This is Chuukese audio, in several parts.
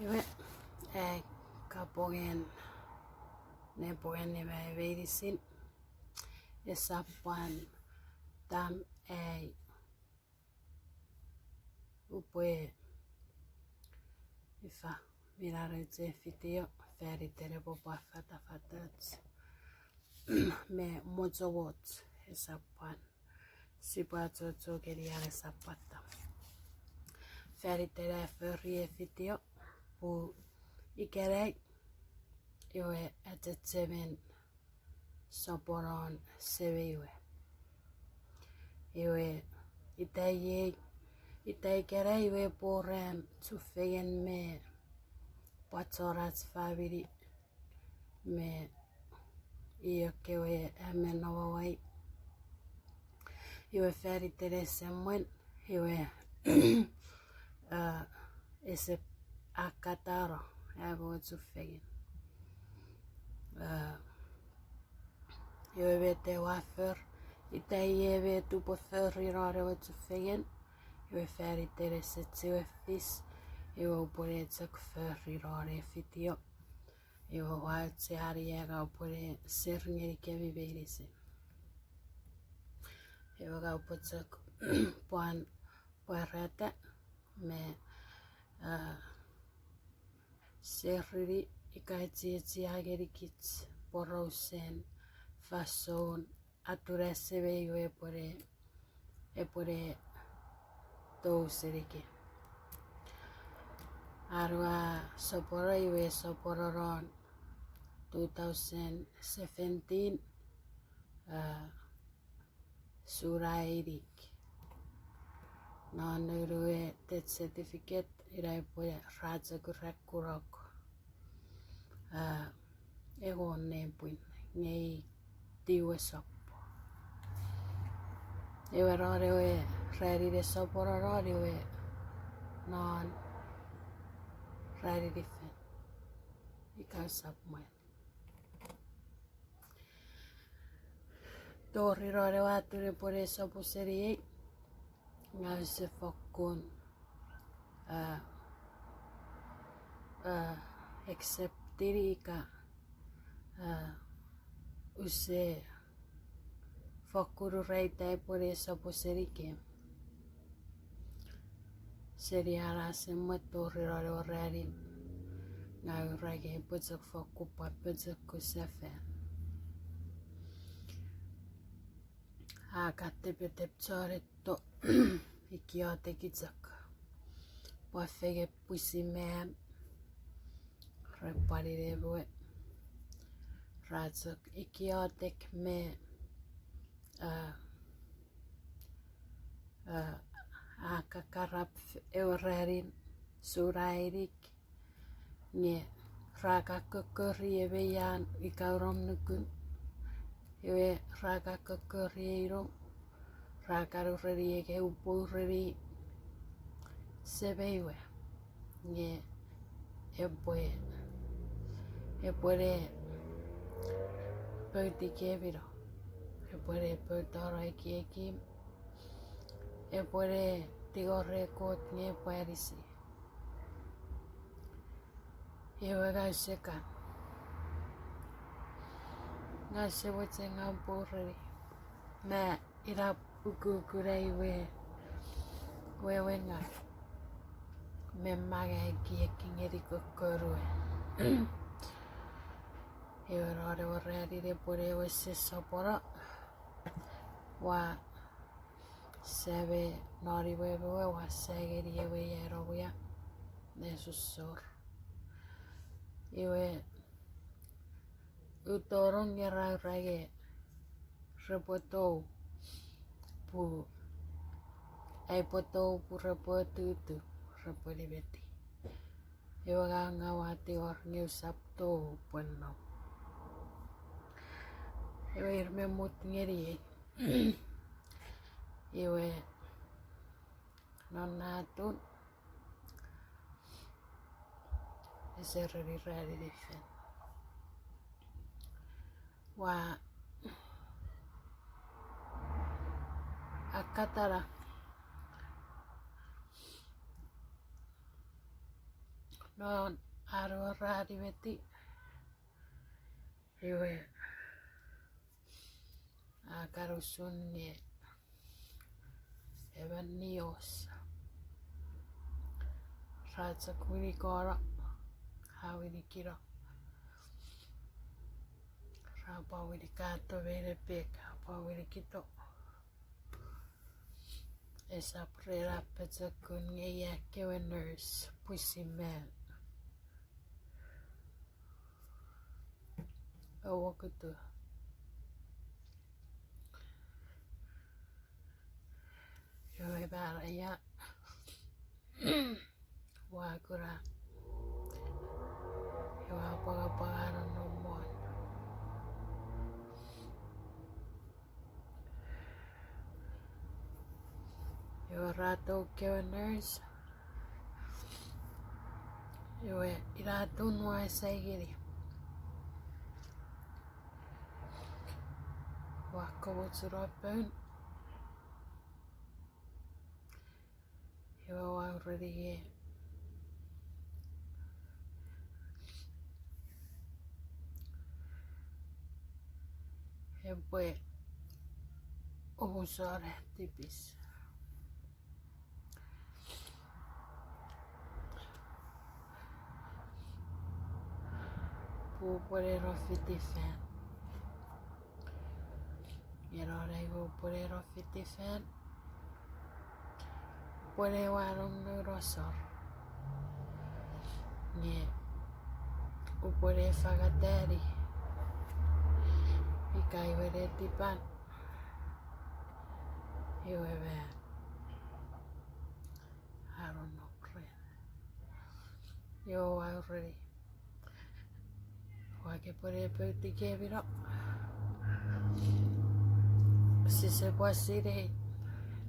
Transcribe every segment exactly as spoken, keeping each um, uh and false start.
Iwe, ai kapong ne pwan nime meinisin, esap pwan tam ai upwe ifa, minne ach video faniten epwe pwan fatafatoch me mochomoch, esap pwan sipwe achocho ngeni an esap pwan tam. Faniten ai fori ei video pun ikenai iwe achechemen soponon semei we. Iwe itai, itai ikenai iwe pwe ren chufengen me pwan chon ach famini me io kewe a men nom won ai. Iwe faniten ewe semwen, iwe, a, ese akkatano am we chufengen. A, iwe met ua for, itai iei met upwe fori non ewe chufengen, iwe faniten ese chiwen fis, iwe upwe ne chok fori non ei video. Iwe ua aucheani ngang upwe ne share ngenikemi meinisin. Iwe ngang upwe chok pwan pwarata me, a, share-ini ika chiechi a ngenikich porausen fansoun atun ai semei we epwene, epwene tou senikem. An ua sopwono iwe sopwono non two thousand seventeen, a, July inik. Non noun we death certificate ina epwe ra chok ura kunok, a, engon nepwin nge i tiwe sopw. Iwe non ewe ranin ne sopwono non iwe non ranin fen ika sap mwan. Tori non ewe atun epwene sopw seniei, ngang use fokkun, a, a, accept-ini ika, a, use fokkun ura ita epwene sopw senikem. Seni an a semwen tori non ewe ranin, ngang ura nge epwe chok fokkun pwan pochokun sefan. A kan tepetep chon etto, ikiotek chok, pwan fengen pwisin me am, ren pwan inemwe, ra chok ikiotek me, a, a, a kakarap ewe ranin July inik, nge ra kan kokkori ewe ian ika unom nukun, iwe ra kan kokkori ei nom, ra kan ureni ika upwe ureni semei we, nge epwe, epwene poutikemino, epwene poutano ekiekim, epwene tingorei Kot nge epwe anisi. Iwe ngang use kan, ngang use mochen ngang upwe ureni, me ina ukukun ai we, wewe ngang me mangai ekiek ngeni kokkon we. Iwe non ewe ranin epwene ewe ese sopwono, ua sa me non imwem we ua sa ngeni ewe ia nom ia ne susur. Iwe u tonong nge ra ura nge repwe tou, pun aipwe tou pun repwe tutu, repwe nimeti. Iwe ngang ua tingor nge usap tou pwe nom. Iwe ir me mut ngeniei. Iwe non atun ese reni ranin fen, ua akkatana Non an we ra nimeti, iwe a kan usun nge emon nios ra chok winikono, a winikino, ra pwan winikato me nepek, a pwan winikito. Esap ren an pochokun nge ia ekkewe nurse pwisin me owokutu. Iwe manaia, ua kuna, iwe a pwangapwangano non mwan. Iwe ra tou kewe nurse. Iwe ina atun ua sai ngeni. Ua komochuno poun. Iwe ua ureni nge epwe omusano tipis. Pwe upwene no fiti fan. Nge non ai we upwene no fiti fan, upwene wanong noun asor. Nge upwene fangatani ika iwe netipan. Iwe ma, I don't know, ren. Iwe ua ureni, ua kepwene poutikemino. Sise pwan sinei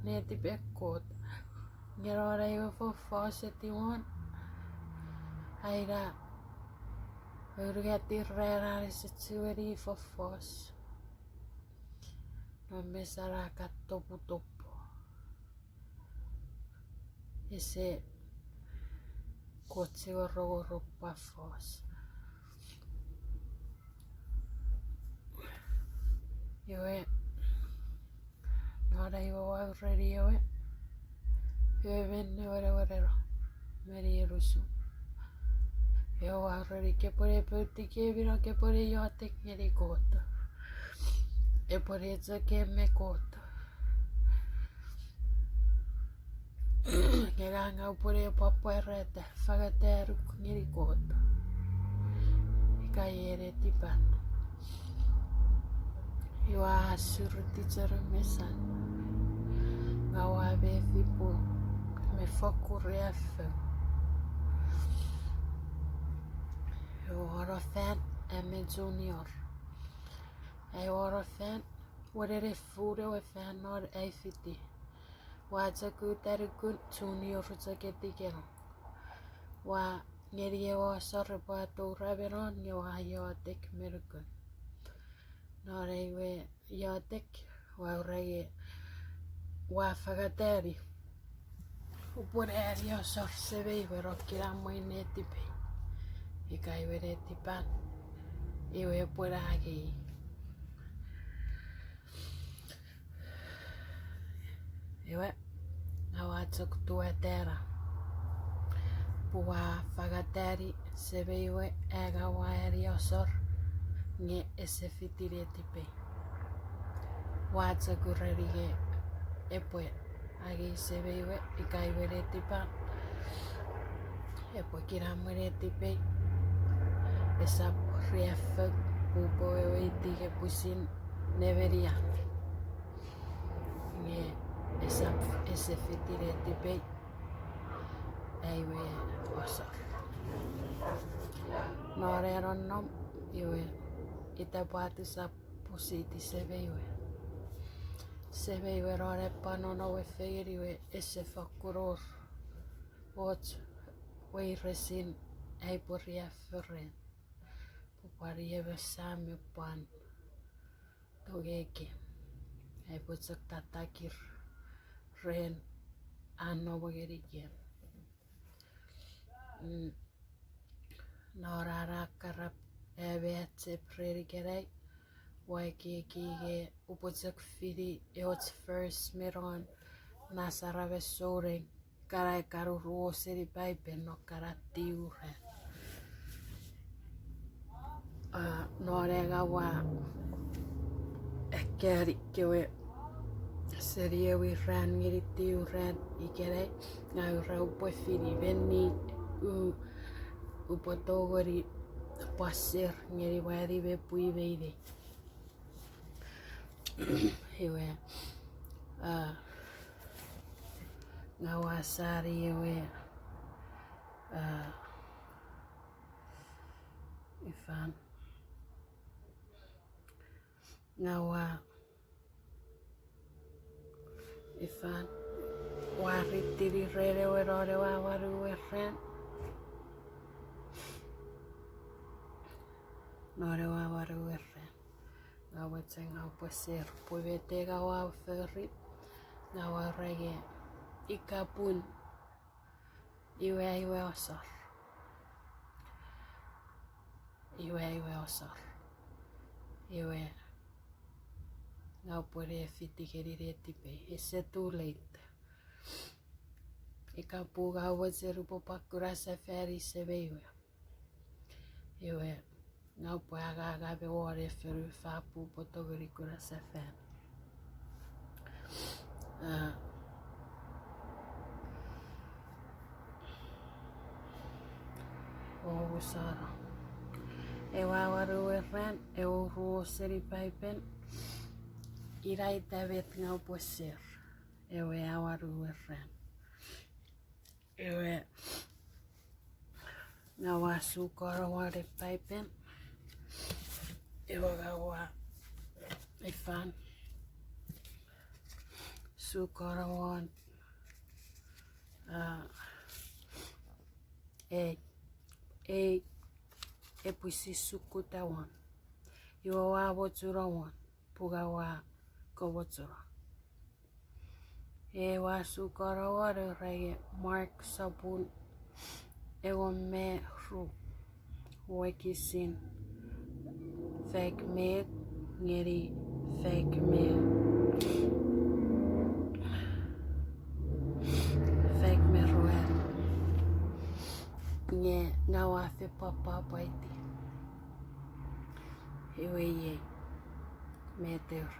netipen Kot. Nge non ai we fofos etiwon, aina unungatin ran an ese chiwen fofos non mesan a kan toputopu. Ese Kot chiwen rongorong pwan fos. Iwe, non ai we ua ureni ewe, ewe men neweneweneno, meni enusu. Ewe ua ureni kepwene poutikemino, kepwene iotek ngeni Kot. Epwene chok me Kot. Nge ngang upwene pwapwaeta, fangatanuk ngeni Kot. Ika iei netipan. Iwe a surutiw chok mesan. Ngang ua mefi pwe mi fokkun riaffou. Iwe won fan, am junior. Ai won fan, won ene fun ewe fan non ai fiti. Ua chok uta nukun junior chok etikeno. Ua ngeni ewe asor epwe atoura me non nge ua iotek me nukun. Non ai we iotek, ua ura nge ua fangatani upwene ani asor semei we non kinamwen netipei. Ika iwe netipan, iwe epwe angei. Iwe, ngang ua chok tuatena pwe ua fangatani semei we, ngang ua ani asor nge ese fiti netipei. Ua chok ureni nge epwe angei semei we ika iwe netipan, epwe kinamwe netipei, esap riaffou, pwe upwe weweiti nge pwisin nemenia. Nge esap, ese fiti netipei ai we asor. Non ai nonnom, iwe ita pwata usap pusiti semei we. Semei we non epwe nonnom fengen iwe ese fokkun wor och weiresin ai pwe riaffou ren. Pwe pwan i emon sam me pwan tongeikem, ai pwe chok tatakir ren an nom ngenikem. Mm. Non ena karap ami achep ren ikenai, ua ekieki nge upwe chok fini eoch verse me non Ena Saramen Souneng, kana ekkan uruo seni Paipen non kana tiu ran. A, non ena ua ekkani kewe seni ewe ran ngeni tiu ran ikenai, ngang ura upwe fini menni u, upwe tongeni pwaser ngeni wani me pwi me inei. Iwe, a, ngang ua sani ewe, a, ifan. Ngang ua, ifan, ua ritini ren ewe non ewe awanuen ran. Non ewe awanuen ran. Ngang mochen ngang upwe share pwe met ngang ua fori. Ngang ua era nge ika pun iwe, iwe asor. Iwe, iwe asor. Iwe, ngang upwe ne fiti ngeni netipei. Ese too late. Ika pun ngang mochen upwe pwan kuna sefani semei we. Iwe, ngang upwe anganga me won ei fonufan pwe upwe tongeni kuna sefan. A, omusano. Ewe awanuen ran, ewe uruo seni Paipen, ina ita met ngang upwe share. Ewe awanuen ran. Ewe, ngang ua sukono won ei Paipen. Ewe ngang ua, ifan, sukono won, a, ei, ei, epwe sissukuta won. Iwe ua mochuno won, pun ngang ua komochuno. Ewe ua sukono won era nge Mark sopun engon me ru, wokisin faik me ngeni faik me, faik me ruanu. Nge ngang ua fen pwapwaiti. Iwe iei met era.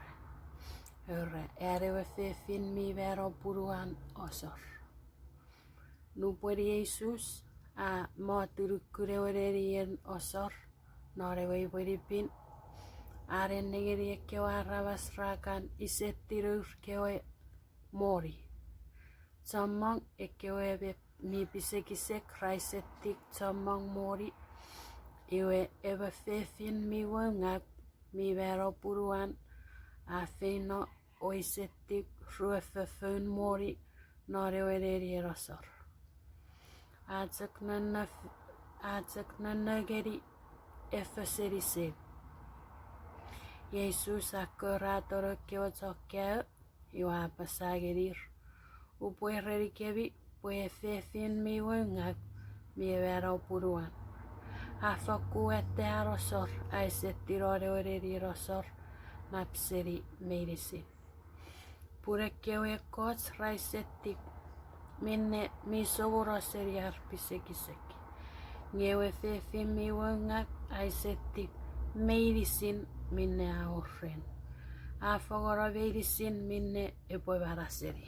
Era, an ewe fefin mi mano punuan asor. Nupwen Jises a motunuku ewe nenien asor non ewe imwenipin, a nenengeni ekkewe aramas ra kan isetti nour kewe moni. Chommong ekkewe mi pisekisek ra isetti chommong moni. Iwe ewe fefin mi woungau mi mano punuan a feino o isetti ruefou foun moni non ewe nenien asor. A chok nonno, a chok nonno ngeni efou seni sen. Jises a kori noun kewe chon kaeo, iwe a apasa ngenir, upwe erenikemi pwe ewe fefin mi woungau mi mano punuan a fokkun watte an asor a isetti non ewe nenien asor nap seni meinisin. Pun ekkewe ekkoch ra isetti minne mi sopweno seni ar pisekisek. Nge ewe fefin mi woungau a isetti meinisin minne a wor ren. A fangeno meinisin minne epwe manau seni.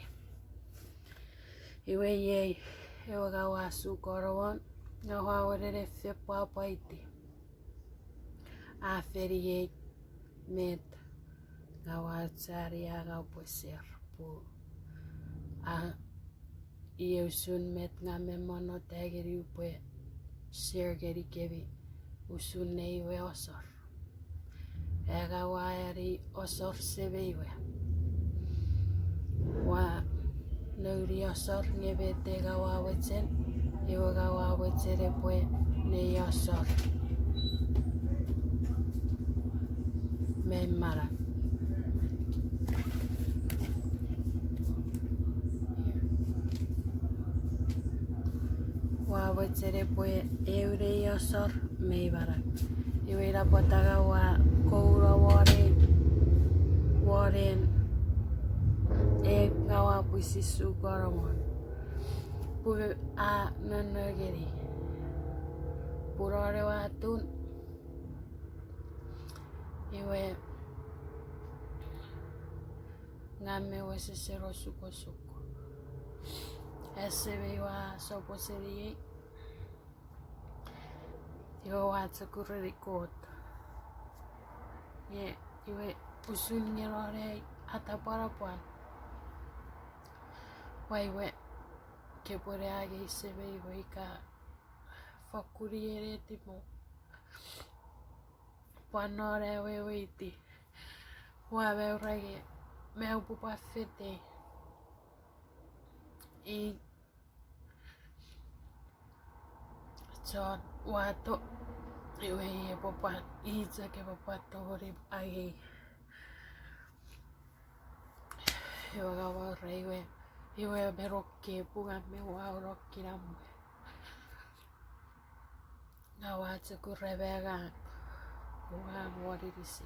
Iwe iei ewe ngang ua sukono won, ngang ua wor ne fen pwapwaiti. A fen iei met ngang ua aucheani ngang upwe share pwe a, iei usun met ngang mi monnota ngeni upwe share ngenikemi usun nei we asor. Ngang ua ani asor semei we. Ua nouni asor nge met ngang ua mochen, iwe ngang ua mochen epwe nei asor me manau. Ua Chene pwe eu nei asor mei manau. Iwe ina pwata nga ua kouno won ei, won en, e nga ua pwisin sukuno won. Pwe a nonno ngeni. Pun non ewe atun. Iwe ngang me wesewesen osukosuk. Ese mei ua sopwoseni ei. Iwe ua chok ureni Kot. Nge, iwe usun nge non ei atapwanapwan. Ua iwe, kepwene angei semei we ika fokkun ie netipom. Pwan non ai weweiti. Ua maurenge, me upwe pwan fetei. I chon wato, iwe epwe pwan, i chok epwe pwan tongeni angei. Iwe nga ua ura iwe, iwe me non kepu nga me ua ura kinamwe. Nga ua chok ura me ngang, ngang won inisi.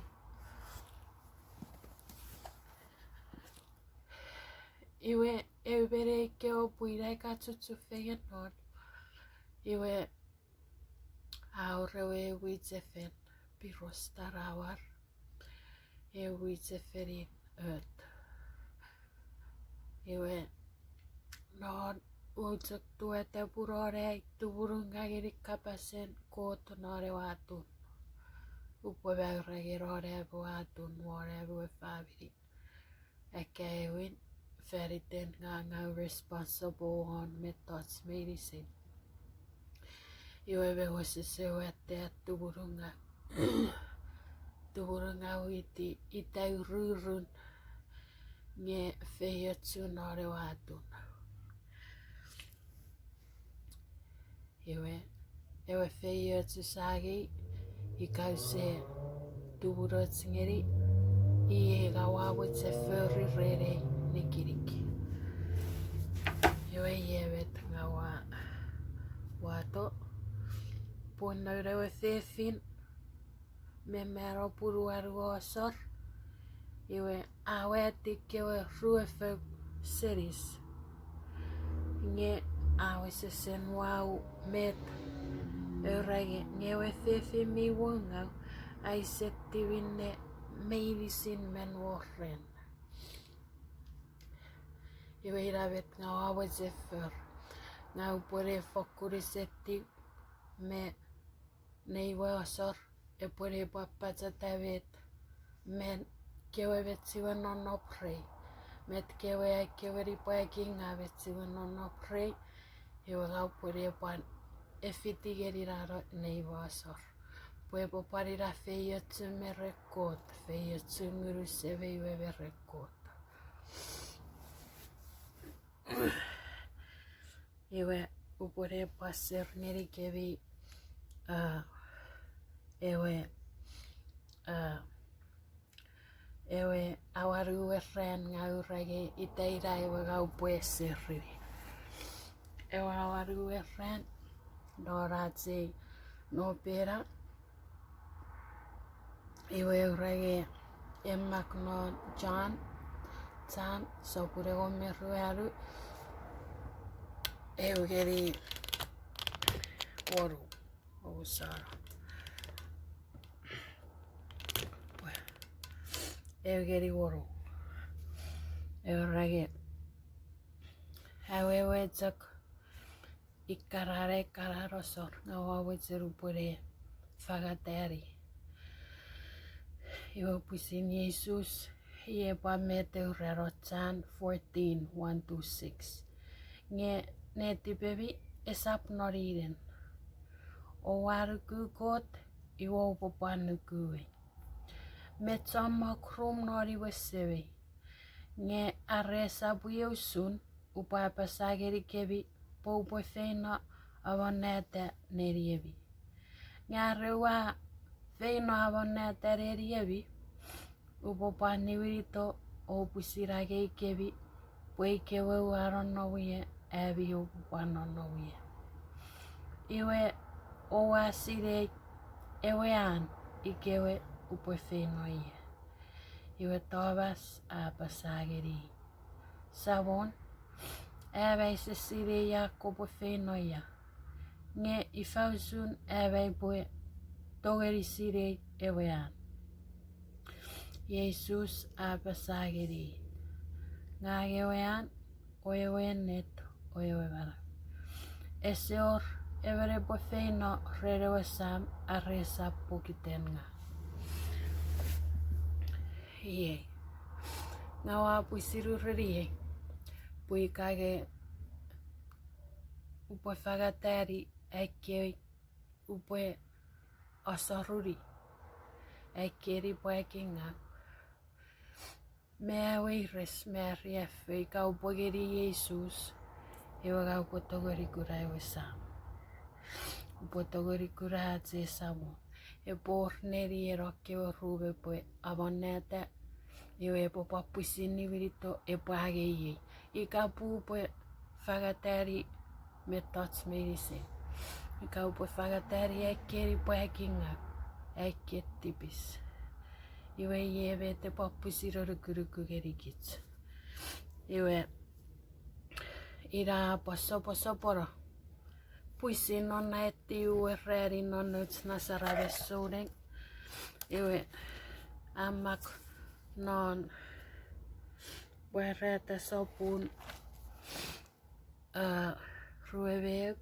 Iwe, eu me nein kewe pwii ika chuchu fengen non. Iwe, a wor ewe mwichefen, Piros Tarawar. Ewe mwichefenin Earth. Iwe, non, ua chok tueta pun non ai tumunungaw ngeni kapasen Kot non ewe atun. Upwe maurenge non am we atun won am we famini. Akkaewin, faniten ngang ua responsible won mettoch meinisin. Iwe me wesewesen watte tumunungaw. Tumunungaw iti, ita ururun nge feiochun non ewe atun. Iwe, ewe feioch sia angei, ika use tumunoch ngeni, iei nga ua mochen fori ren ei nikinik. Iwe iei met nga ua wato, pun noun ewe fefin, me mano punuan we asor, iwe a wati kewe ruefou senis. Nge a wesewesen wau met, ura nge, nge ewe fefin mi woungau, a isetiw minne meinisin men wor ren. Iwe ina met nga ua mochen fori, nga upwene fokkun isetiw me nei we asor, epwene pwan pachata met, men kewe met chiwen nonnom rei, met kewe ai kewe nipwakingaw met chiwen nonnom rei, iwe nga upwene pwan efiti ngeni nano nei we asor. Pwe epwe pwan ina feiochun me ren Kot, feiochun ngunun semei we me ren Kot. Iwe, upwene pwan share ngenikemi, a, ewe, a, ewe awanuen ran nga ura nge ita ina ewe nga upwe share-ini. Ewe awanuen ran, non ach ei nobena, iwe ura nge e mak non John, John sopun engon me ruanu, ew ngeni wonu. Ousana. Ew ngeni wonu. Ewe ura nge, awewe chok, ikana ne kana asor nga ua mochen upwene fangatani. Iwe pwisin Jises, iei pwan met e ura non John fourteen, one to six. Nge netipemi esap noninen. Oua nuku Kot, iwe oupwe pwan nukuei. Met chommong rum non imwen Semei. Nge are esap iei usun, upwe apasa ngenikemi pwe upwe feino amonnata neniemi. Nge are ua feino amonnata neniemi, upwe pwan niwinito o pwisin angei kemi, pwe ikewe ua nonnom ie, ami oupwe pwan nonnom ie. Iwe oua sinei ewe an ikewe upwe feino ia? Iwe Tomas a apasa ngeni, Samon, am aise sinei ia kopwe feino ia, nge ifa usun am aipwe tongeni sinei ewe an? Jises a apasa ngeni, Ngang ewe an, o ewe ennet, o ewe manau. Ese wor emon epwe feino ren ewe Sam are esap pokiten ngang. Iei, ngang ua pwisin ureniei pwe ika nge upwe fangatani ekkei, upwe asoruni ekkei nipwakingaw me weires me riaffou, ika upwe ngeni Jises, iwe ngang upwe tongeni kuna ewe Sam. Upwe tongeni kuna ach ei Samon. Epwe wor neniei non ekkewe rum epwe amonnata, iwe epwe pwan pwisin niwinito, epwe angei ei. Ika pwe upwe fangatani mettoch meinisin, ika upwe fangatani ekkei nipwakingaw, ekkei tipis, iwe iei met epwe pwisin anukunuku ngenikich. Iwe ina pwan soposopono pwisin non na etiwe ranin non nouch na saramen souneng. Iwe a mak non Pwarata sopun, a, rue me eu.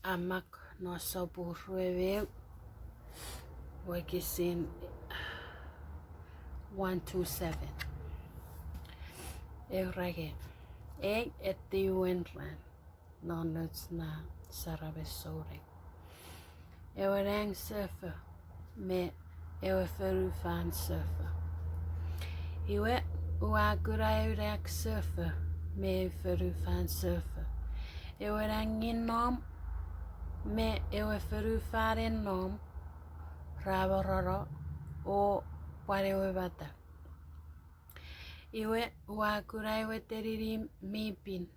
A mak non sopun rue me eu, wokisin one to seven. Ew rage, ei etiwen ran non nouch na saramen souneng. Ewe nang sefo me ewe fonufan sefo. Iwe, ua kuna ew nang sefo me ew fonufan sefo. Ewe nang mi nom me ewe fonufan mi nom ra morono o pwan ewe matau. Iwe ua kuna ewe teninimw mi pin,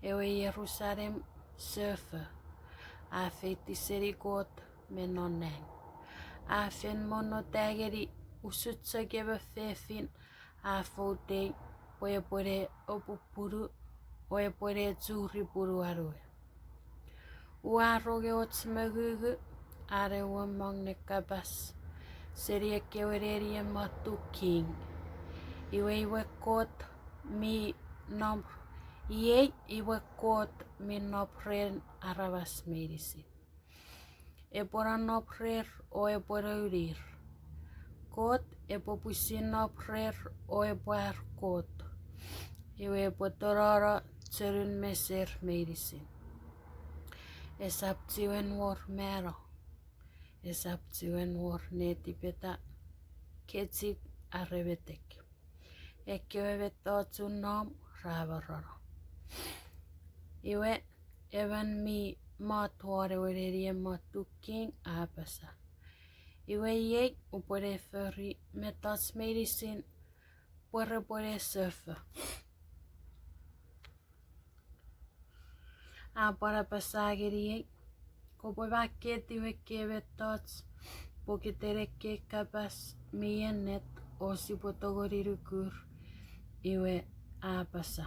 ewe Jerusalem sefo, a feiti seni Kot me non nang. A fen monnota ngeni usun chok emon fefin a foutei pwe epwene opupunu o epwene churi punuan we. Ua rong och mongungu an ewe mong ne kapas seni ekkewe nenien matuk king. Iwe, iwe Kot mi nom, iei iwe Kot mi nom ren aramas meinisin. Epwe nonnom rer o epwe nounir. Kot epwe pwisin nom rer o epwe ar Kot. Iwe epwe tonano chonun meser meinisin. Esap chiwen wor mano. Esap chiwen wor netipeta, kechiw are metek. Ekkewe mettochun nom ra morono. Iwe, emon mi mot won ewe nenien matuk king a apasa, iwe iei upwene fori mettoch meinisin pwe repwene sefo. A pwan apasa ngeniei, kopwe makketiw ekkei mettoch pokiten ekkei kapas mi ennet o sipwe tongeni nukur. Iwe a apasa,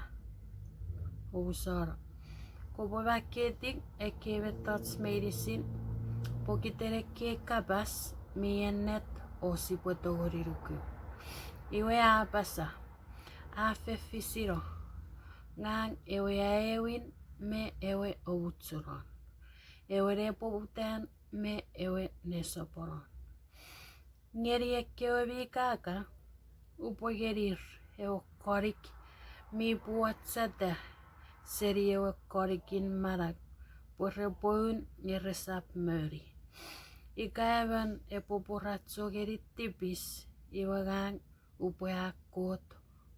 omusano, kopwe makketiw ekkei mettoch meinisin pokiten ekkei kapas mi ennet o sipwe tongeni nukur. Iwe a apasa, a fefisino, ngang ewe aewin me ewe omuchunon, ewe nepoputan me ewe nesoponon. Ngeni ekkewe mi kaka, upwe ngenir ewe konik mi pwochata seni ewe konikin manau, pwe repwe un nge resap moni. Ika emon epwe pworacho ngeni tipis, iwe ngang upwe a Kot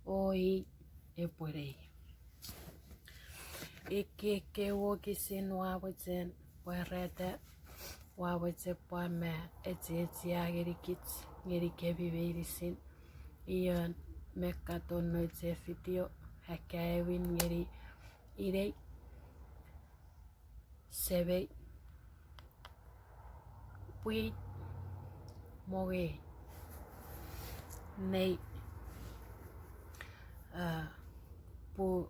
o i epwe nei. Ikkei ekkei wokisin ua mochen pwarata Ua mochen pwan ma echechia ngenikich, ngenikemi meinisin, ion me katon nouch ei video, akkaewin ngeni inei, semei, pwi, mongei, nei, a, pun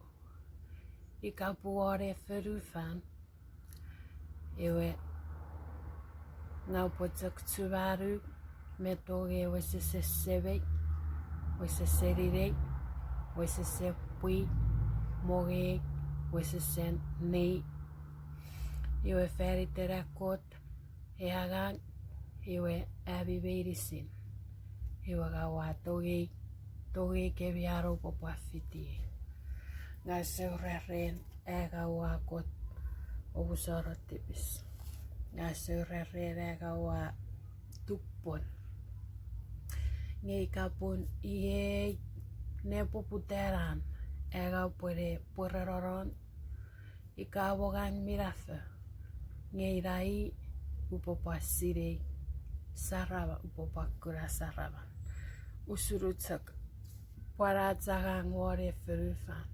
ika pwe won ei fonufan, iwe ngang upwe chok chumanu me tongei wesesen semei, wesesen inei, wesesen pwi, mongei, wesesen nei. Iwe fan iten an Kot ei angang, iwe ami meinisin, iwe ngang ua tongei, tongei kemi an oupwe pwan fitiei. Ngang ese urarei an ngang ua Kot omusano tipis. Ngang ese urarei an ngang ua tupon. Nge ika pun iei nepoputan an ngang upwe ne pwerenonon, ika mo ngang minafo, nge ina i upwe pwan sinei sarama, upwe pwan kuna saraman. Usun chok pwan ach angang won ei fonufan.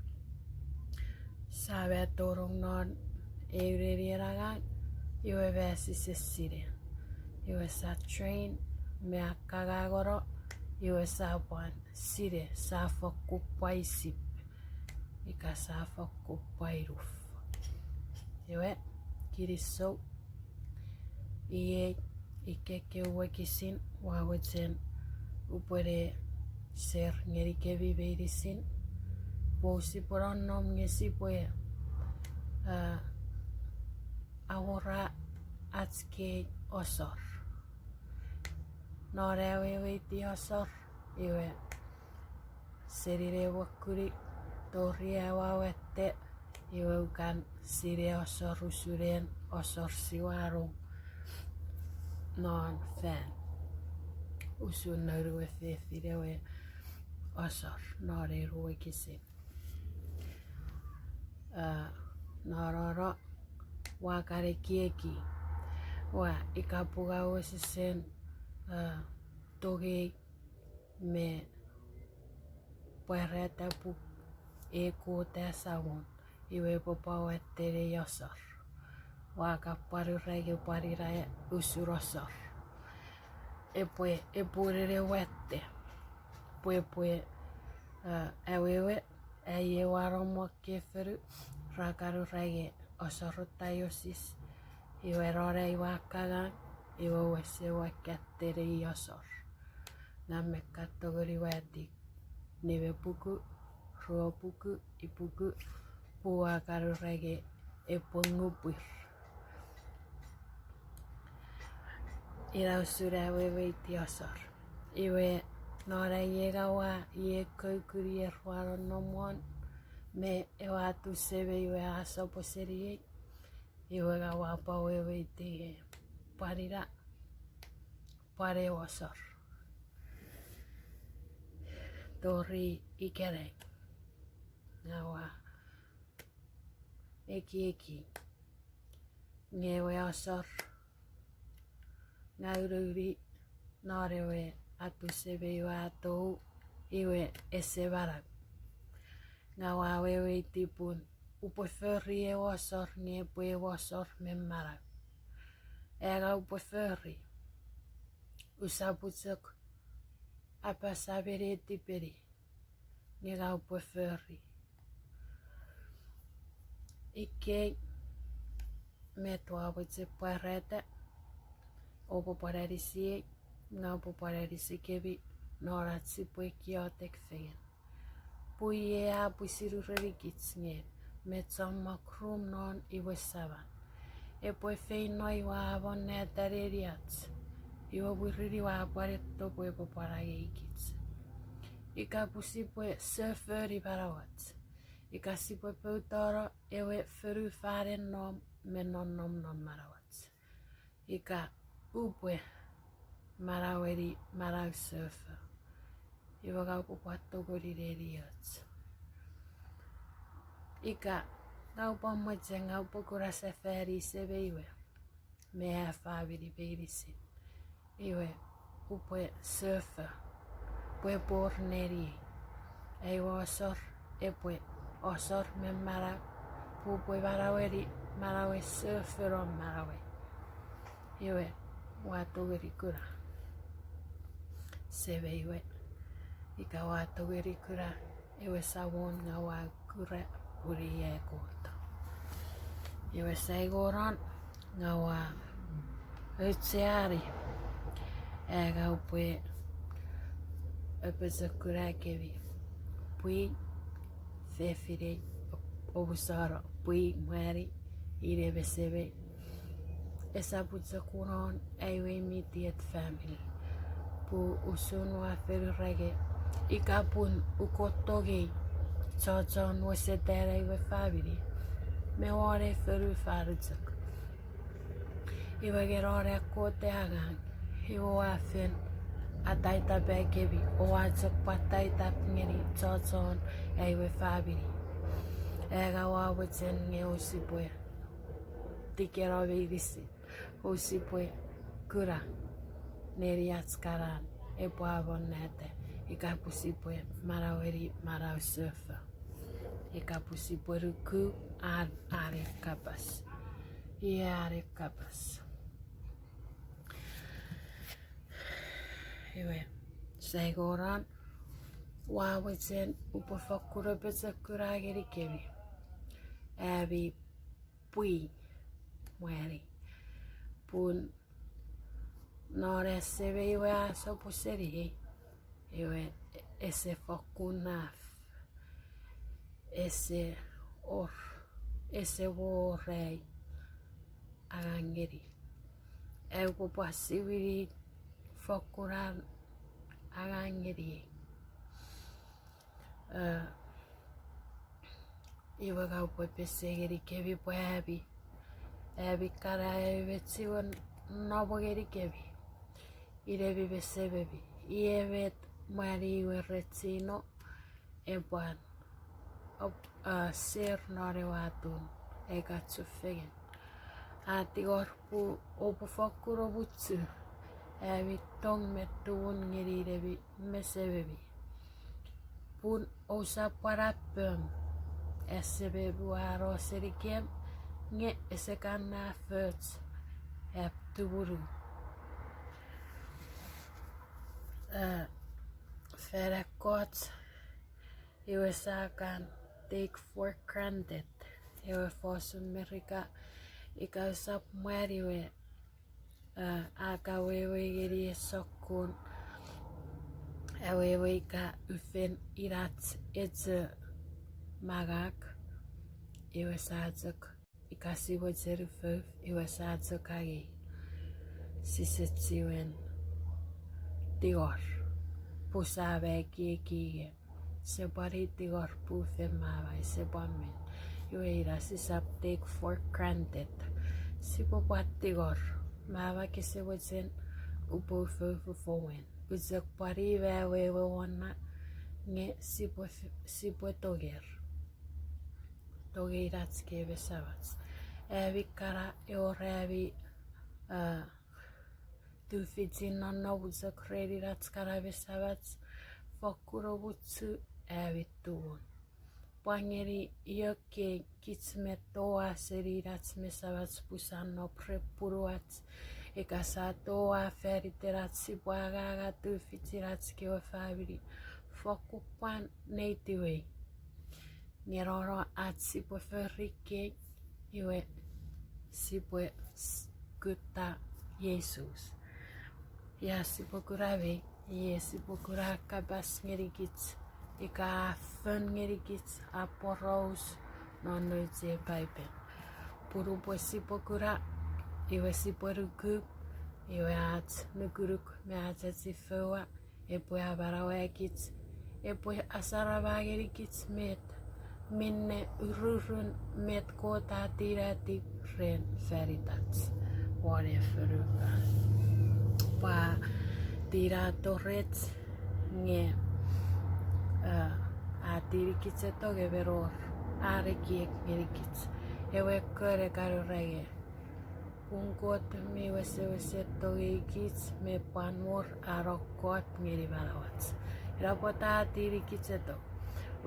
Sa ma tonong non eu nenien angang, iwe ma sise sinei. Iwe sa train me akkangangono, iwe sa pwan sinei, sa fokkun pwaisip, ika sa fokkun pwainuf. Iwe, kinisou, iei, ikkei wokisin ua mochen upwe ne share ngenikemi meinisin, pwe sipwe nonnom nge sipwe, a, awora ach kei asor. Non aweweiti asor, iwe seni ne mokuni tori aua watte, iwe ua kan sinei asor usun en asor siwanong non fan. Usun noun we fefin ewe asor non ei wokisin. A, no, no, no, ua kan ekieki. Ua ika pwe ngang wesesen, a, tongei me pwarata pwe e Kot Samon, iwe epwe pwan watte nei asor. Ua kan pwan ura nge pwan ina usun asor. Epwe, epwe unene watte. Pwe, pwe, a, awewe, ai ewe a nom won ekkei fonu, ra kan ura nge asor diocese, iwe non ai we akkangang, iwe wesen ua kan watte nei asor. Ngang me kan tongeni watte nime puku, rue puku, ipuku, pwe ua kan ura nge epwe ngupwir. Ina usun aweweiti asor. Iwe non ai ngang ua iei koukuni eruanonnom won, me ewe atun semei we a sopwoseniei, iwe ngang ua pwan weweiti pwan ina, pwan ew asor. Tori ikenai, ngang ua ekieki nge ewe asor ngang ua nouni non ewe atun semei we a tou, iwe ese manau. Ngang ua weweiti pun upwe fori ew asor nge epwe ew asor mi manau. Ngang upwe fori. Usap chok apasa me netipeni, nge ngang upwe fori. Ikkei met ua mochen pwarata, oupwe pwan anisiei, ngang upwe pwan anisikemi non ach sipwe iotek fengen. Pwe iei a pwisin urenikich nge, me chommong rum non ewe Saman epwe feino iwe a amonnata neniach, iwe mwirin iwe a pwan etto pwe epwe pwan angeikich. Ika pwe sipwe sofoni manauach, ika sipwe poutano ewe fonufanen nom me nonnom non manauach. Ika upwe manaueni manau sofo, iwe ngang upwe pwan tongeni nenioch. Ika ngang upwe mochen, ngang upwe kuna sefani semei we, me a famini meinisin. Iwe, upwe sofo pwe epwe wor neniei. Ai we asor epwe asor me manau, pwe upwe manaueni manau e sofo non manauei. Iwe, ua tongeni kuna. Semei we, ika ua tongeni kuna ewe Samon nge ua kuna pun i ai Kot. Iwe saingonon nge ua aucheani, a, nge upwe apochokuna kemi, pwi, fefinei, omusano, pwi, mwan, inei me semei. Esap chok unon ai we immediate family. Pun usun ua fen ureke, ika pun ua tongei chochon wesetan ai we famini me won ei fonufan chok, iwe nge non an Kot angang, iwe ua fen ataitapa kemi, oua chok pwan taitap ngeni chochon ai we famini. A, nge ua mochen nge usipwe tikeno meinisin, usipwe kuna neni ach kanan epwe amonnata, ika pwe sipwe manaueni manau sefo, ika pwe sipwe nuku an, an kapas. Iei an kapas. Iwe, saingonon, ua mochen upwe fokkun apochokuna ngenikemi, ami pwi, mwan, pun non an semei we a sopwoseniei, iwe, ese fokkun naf, ese wor, ese wor ai angang ngeni. Upwe pwan siwini fokkun an angang ngeniei. Iwe nge upwe pesei ngenikemi pwe ami, ami kana, ami mi chiwen nom ngenikemi, inemi me sememi, iei met mwan we rechino, epwan, op, a, ser non ewe atun, ika chufengen. A tingor pwe oupwe fokkun omuchu ami tong me tumun ngeni inemi me sememi. Pun ousap pwan apong, a, sememi we a no senikem, nge ese kan nafoch, a, tumunu. A, fan ekkoch, iwe sia kan take for granted ewe fosun Merika, ika usap mwan we, a, a kan wewe ngeni ei sokkun awewe ika ufen inach echo mangaku, iwe sia chok, ika sia mochen ufouf, iwe sia chok angei. Sise chiwen tingor pwe sia ekieki, nge sia pwan tingor pwe fen mama ese pwan met. Iwe ina sisap take for granted. Sipwe pwan tingor, mama, kose mochen upwe ufouf fomwen. Ua chok pwan iwe wewe won na, nge sipwe, sipwe tonger. Tongei inach kewe me samach. Ami kana, ewor ami, a, tufichin nonnom chok ren inach kana me samach, fokkun omuchu ami tumun. Pwan ngeni io kei kich mi toau seni inach me samach pwe sia nom ren punuach, ika sia toau fan iten ach sipwe anganga tufichin ach kewe famini, fokkun pwan neitiwei. Nge nono ach sipwe fori kei, iwe sipwe kutta Jesus. Ia sipwe kuna mei, ia sipwe kuna kapas ngenikich, ika a fon ngenikich, a poraus non nouch ei Paipen. Pun nupwen sipwe kuna, iwe sipwe nuku, iwe ach nukunuk me ach achifoua epwe amanauakich, epwe asarama ngenikich met minne ururun met Kot a tinatiw ren fan itach won ei fonufan. Pwe a tinato rech nge, a, a tinikich eto nge menor an ekiek ngenikich. Ewe kon e kan ura nge Pun Kot mi wesewesen tongei kich me pwan wor an kokkot ngeni manauach. Ina pwata a tinikicheto.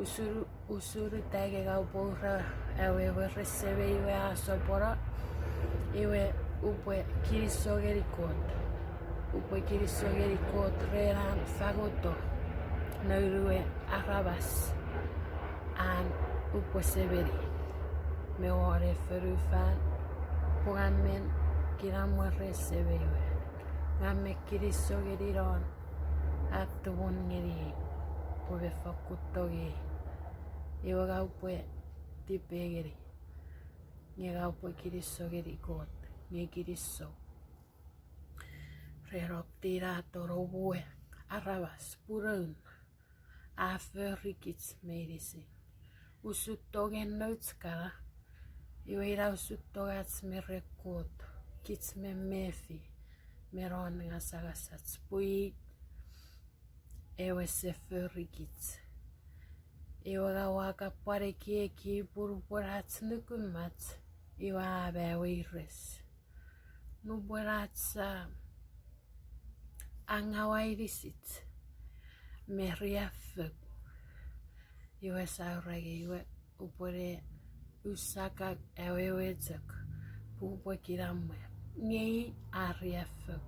Usun, usun ita nge ngang upwe ura ewe weires Semei we a sopwono, iwe upwe kinisou ngeni Kot. Upwe kinisou ngeni Kot ren an fangoto noun we aramas an upwe semeni me won ei fonufan, pun ngang mi kinamwe ren Semei we. Ngang mi kinisou ngeni non an tumunu ngeniei pwe mi fokkun tongei. Iwe ngang upwe tipeeu ngeni, nge ngang upwe kinisou ngeni Kot, nge kinisou ren om tinato noum we aramas, pun noun a fori kich meinisin. Usun tongen nouch kana, iwe ina usun tongach me ren Kot, kich me mefi me non ngasangasach, pwe i ewe ese fori kich. Iwe ngang ua kan pwan ekieki pun nupwen ach nukumach, iwe a weires. Nupwen ach, a, angaua inisich me riaffou, iwe sia ura nge iwe upwene usaka awewe chok pwe upwe kinamwe. Nge i a riaffou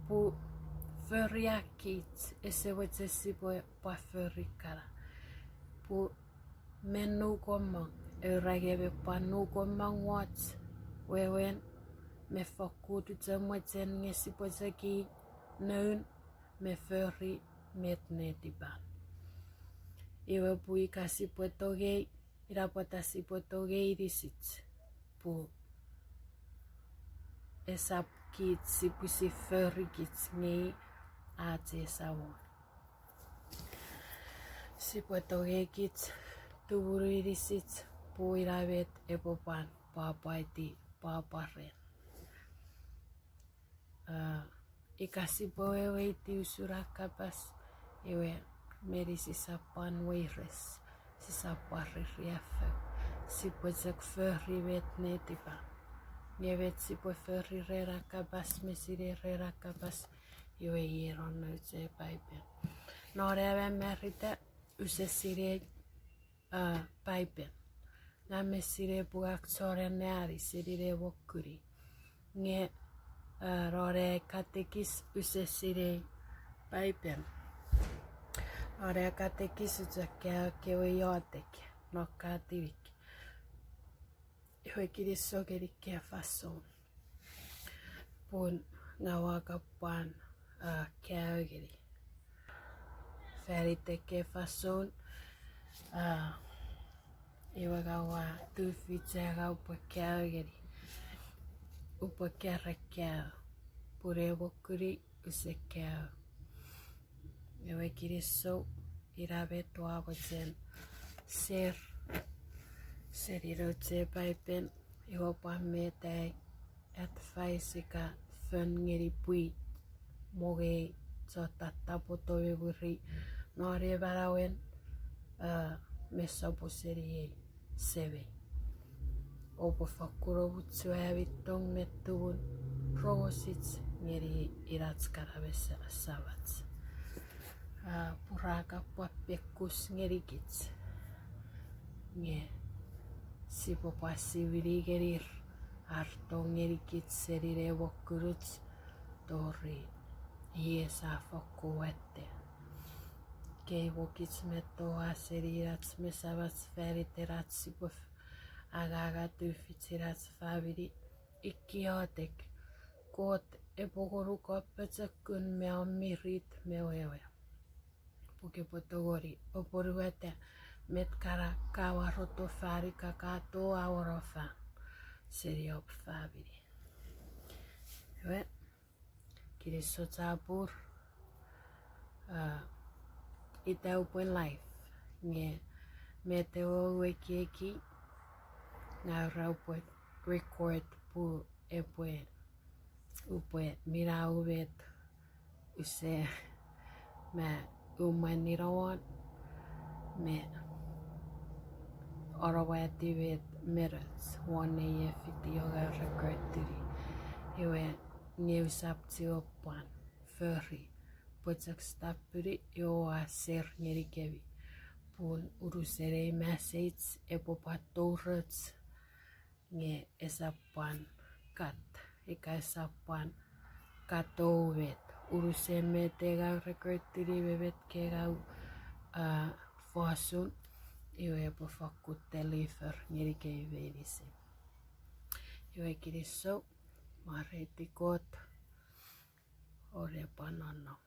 pwe fori a kich ese mochen sipwe pwan fori kana. Pwe me nukomong, ura nge me pwan nukomong wach, wewen me fokkun chok mochen nge sipwe chok i noun me fori met netipan. Iwe pwe ika sipwe tongei, ina pwata sipwe tongei inisich, pwe esap kich sipwe si fori kich nge i ach ei Samon. Sipwe tongei kich, tumunu inisich, pwe ina met epwe pwan pwapwaiti pwapwa ren. A, ika sipwe weweiti usun a kapas, iwe meni sisap pwan weires, sisap pwan ririaffou, sipwe chok fori met netipan. Nge met sipwe fori ren a kapas me sinei ren a kapas, iwe iei non nouch ei Paipen. Non ai mamarita use sinei, a, Paipen. Ngang mi sinei pwe ngang chon anneani seni ne mokuni. Nge, a, non ai katekis use sinei Paipen. Non ai katekis use kaeo ekkewe iotek non Katinik. Iwe kinisou ngeni ekkei fansoun pun ngang ua kan pwan, a, kaeo ngeni. Fan iten ekkei fansoun, a, iwe ngang ua tufich ngang upwe kaeo ngeni. Upwe keran kaeo pun ne mokuni use kaeo. Ewe kinisou, ina met ua mochen share seni nouch ei Paipen, iwe pwan met ai advice ika fon ngeni pwii, mongei, chon tattapoto me mwiri non ei manauen, a, me sopwoseniei semei. Oupwe fokkun omuchu ami tong me tumun rongosich ngeni inach kana me sa-, samach. A, pwe ra kan pwan pekus ngenikich. Nge sipwe pwan siwini ngenir ar tong ngenikich seni ne mokunuch tori iei sia fokkun watte. Kei wokich me toau seni inach me samach fan iten ach sipwe f-, anganga tufichin ach famini. Ikkiotek, Kot epwe ngonuk om pochokun me om mirit me wewe. Pwe kopwe tongeni apwonueta met kana ka waroto fan ika ka toau won fan seni om famini. Ewe, kinisou chapur, a, ita upwe live, nge met ewe ua ekieki, ngang ua upwe record pwe epwe, upwe minau met use ma umwan ninouon me onowati met menoch won ei video ngang ua record tuni. Iwe, nge usap chiwen pwan fori pwe chok stop puni, iwe ua share ngenikemi pun unusen ei message epwe pwan touroch, nge esap pwan cut, ika esap pwan katou met, unusen met e ngau recordini me met ke ngau, a, fosun, iwe epwe fakkun deliver ngenikemi meinisin. Iwe kinisou, mwareiti Kot, o ne pwan nonnom.